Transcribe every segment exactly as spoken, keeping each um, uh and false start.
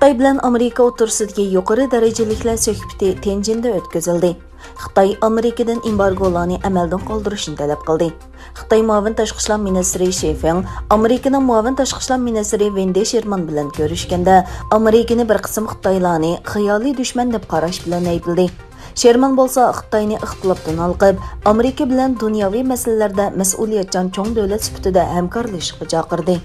خىتاي بىلەن ئامېرىكا ئوتتۇرىسىدىكى يۇقىرى دەرىجىلىكلەر سۆھبىتى تيەنجىندە ئۆتكۈزۈلدى. خىتاي ئامېرىكىدىن ئېمبارگولارنى ئەمەلدىن قالدۇرۇشنى تەلەپ قىلدى. خىتاي مۇئاۋىن تاشقى ئىشلار مىنىستىرى شى فېڭ ئامېرىكىنىڭ مۇئاۋىن تاشقى ئىشلار مىنىستىرى ۋېندى شېرمان بىلەن كۆرۈشكەندە، ئامېرىكىنى بىر قىسىم خىتايلارنى خىيالىي دۈشمەن دەپ قاراش بىلەن ئەيىبلىدى. شېرمان بولسا خىتاينى ئىختىلاپتىن ھالقىپ، ئامېرىكا بىلەن دۇنياۋى مەسىلىلەردە مەسئۇلىيەتچان چوڭ دۆلەت سۈپىتىدە ھەمكارلىشىشقا چاقىردى.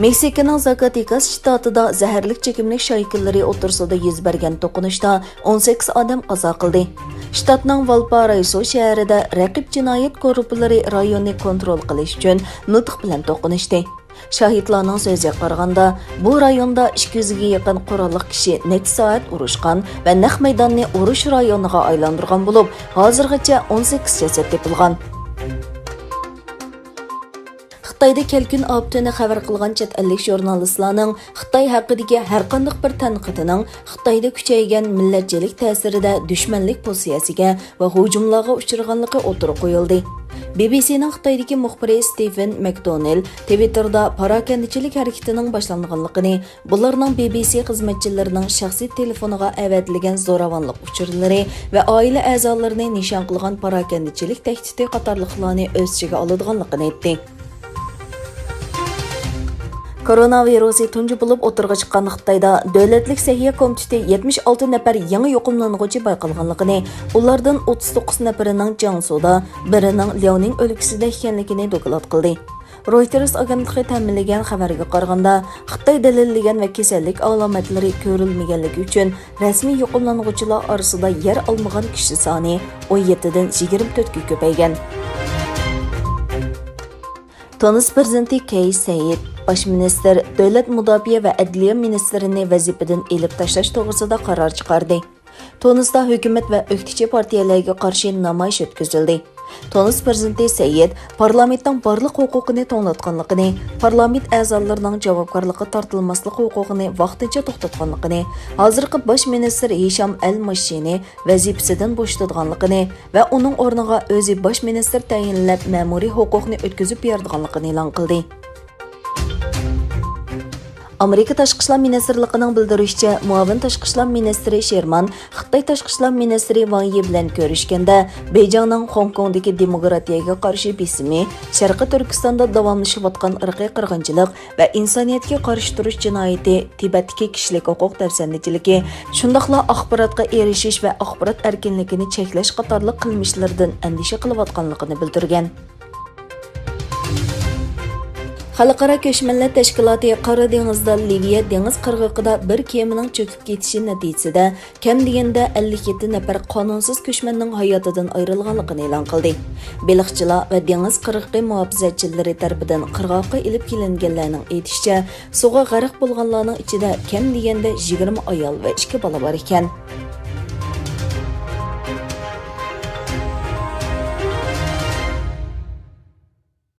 مېكسىكونىڭ زاكاتېكاس شتاتىدا زەھەرلىك چېكىملىك شايكىلىرى ئوتتۇرىسىدا يۈز بەرگەن توقۇنۇشتا ئون سەككىز ئادەم قازا قىلدى. شتاتنىڭ ۋالپارايسو شەھىرىدە رەقىب جىنايەت گۇرۇپپىلىرى رايوننى كونترول قىلىش ئۈچۈن مىلتىق بىلەن توقۇنۇشتى. شاھىتلارنىڭ سۆزىگە قارىغاندا، بۇ رايوندا ئىككى يۈزگە يېقىن قوراللىق كىشى نەچچە سائەت ئۇرۇشقان ۋە نەق مەيداننى ئۇرۇش رايونىغا ئايلاندۇرغان بولۇپ، ھازىرغىچە ئون سەككىز جەسەت تېپىلغان. خىتايدا كەلكۈن ئاپىتىنى خەۋەر قىلغان چەت ئەللىك ژۇرنالىستلارنىڭ خىتاي ھەققىدىكى ھەرقانداق بىر تەنقىدىنىڭ خىتايدا كۈچەيگەن مىللەتچىلىك تەسىرىدە دۈشمەنلىك پوزىتسىيەسىگە ۋە ھۇجۇملارغا ئۇچرىغانلىقى ئوتتۇرىغا قويۇلدى. بى بى سىنىڭ خىتايدىكى مۇخبىرى ستىفېن ماكدونېل تىۋىتتېردا پاراكەندىچىلىك ھەرىكىتىنىڭ باشلانغانلىقىنى، بۇلارنىڭ بى بى سى خىزمەتچىلىرىنىڭ شەخسىي تېلېفونىغا ئەۋەتىلگەن زوراۋانلىق ئۇچۇرلىرى ۋە ئائىلە ئەزالىرىنى نىشان قىلغان پاراكەندىچىلىك تەھدىتى قاتارلىقلارنى ئۆز ئىچىگە ئالىدىغانلىقىنى ئېيتتى. كورونا ۋىرۇسى تۇنجى بولۇپ ئوتتۇرىغا چىققان خىتايدا دۆلەتلىك سەھىيە كومىتېتى يەتمىش ئالتە نەپەر يېڭى يۇقۇملانغۇچى بايقالغانلىقىنى، ئۇلاردىن ئوتتۇز توققۇز نەپىرىنىڭ جياڭسۇدا، بىرىنىڭ لياۋنىڭ ئۆلكىسىدە ئىكەنلىكىنى دوكلات قىلدى. رويتېرس ئاگېنتلىقى تەمىنلىگەن خەۋەرگە قارىغاندا، خىتاي دەلىللىگەن ۋە كېسەللىك ئالامەتلىرى كۆرۈلمىگەنلىكى ئۈچۈن رەسمىي يۇقۇملانغۇچىلار ئارىسىدا يەر ئالمىغان كىشى سانى ئون يەتتىدىن يىگىرمە تۆتكە كۆپەيگەن. تۇنىس پىرېزىدېنتى كەيس سەئىد باش مىنىستىر، دۆلەت مۇداپىئە ۋە ئەدلىيە مىنىستىرىنى ۋەزىپىدىن ئېلىپ تاشلاش توغرىسىدا قارار چىقاردى. تۇنىستا ھۆكۈمەت ۋە ئۆكتىچى پارتىيەلەرگە قارشى نامايىش ئۆتكۈزۈلدى. تۇنىس پىرېزىدېنتى سەئىد پارلامېنتنىڭ بارلىق ھوقۇقىنى توڭلاتقانلىقىنى، پارلامېنت ئەزالىرىنىڭ جاۋابكارلىققا تارتىلماسلىق ھوقۇقىنى ۋاقتىنچە توختاتقانلىقىنى، ھازىرقى باش مىنىستىر ھىشام ئەل ماشىنى ۋەزىپىسىدىن بوشىتىدىغانلىقىنى ۋە ئۇنىڭ ئورنىغا ئۆزى باش مىنىستىر تەيىنلەپ، مەمۇرىي ھوقۇقنى ئۆتكۈزۈپ بېرىدىغانلىقىنى ئېلان قىلدى. ئامېرىكا تاشقى ئىشلار مىنىستىرلىقىنىڭ بىلدۈرۈشىچە، مۇئاۋىن تاشقى ئىشلار مىنىستىرى شېرمان خىتاي تاشقى ئىشلار مىنىستىرى ۋاڭ يى بىلەن كۆرۈشكەندە، بېيجىڭنىڭ خوڭكوڭدىكى دېموكراتىيەگە قارشى بېسىمى، شەرقىي تۈركىستاندا داۋاملىشىۋاتقان ئىرقىي قىرغىنچىلىق ۋە ئىنسانىيەتكە قارشى تۇرۇش جىنايىتى، تىبەتتىكى كىشىلىك ھوقۇق دەپسەندىچىلىكى، شۇنداقلا ئاخباراتقا ئېرىشىش ۋە ئاخبارات ئەركىنلىكىنى چەكلەش قاتارلىق قىلمىشلىرىدىن ئەندىشە قىلىۋاتقانلىقىنى بىلدۈرگەن. خەلقئارا كۆچمەنلەر تەشكىلاتى قارا دېڭىزدا لىۋىيە دېڭىز قىرغىقىدا بىر كېمىنىڭ چۆكۈپ كېتىشى نەتىجىسىدە كەم دېگەندە ئەللىك يەتتە نەپەر قانۇنسىز كۆچمەننىڭ ھاياتىدىن ئايرىلغانلىقىنى ئېلان قىلدى. بېلىقچىلار ۋە دېڭىز قىرغىقى مۇھاپىزەتچىلىرى تەرىپىدىن قىرغاققا ئېلىپ كېلىنگەنلەرنىڭ ئېيتىشىچە، سۇغا غەرق بولغانلارنىڭ ئىچىدە كەم دېگەندە يىگىرمە ئايال ۋە ئىككى بالا بار ئىكەن.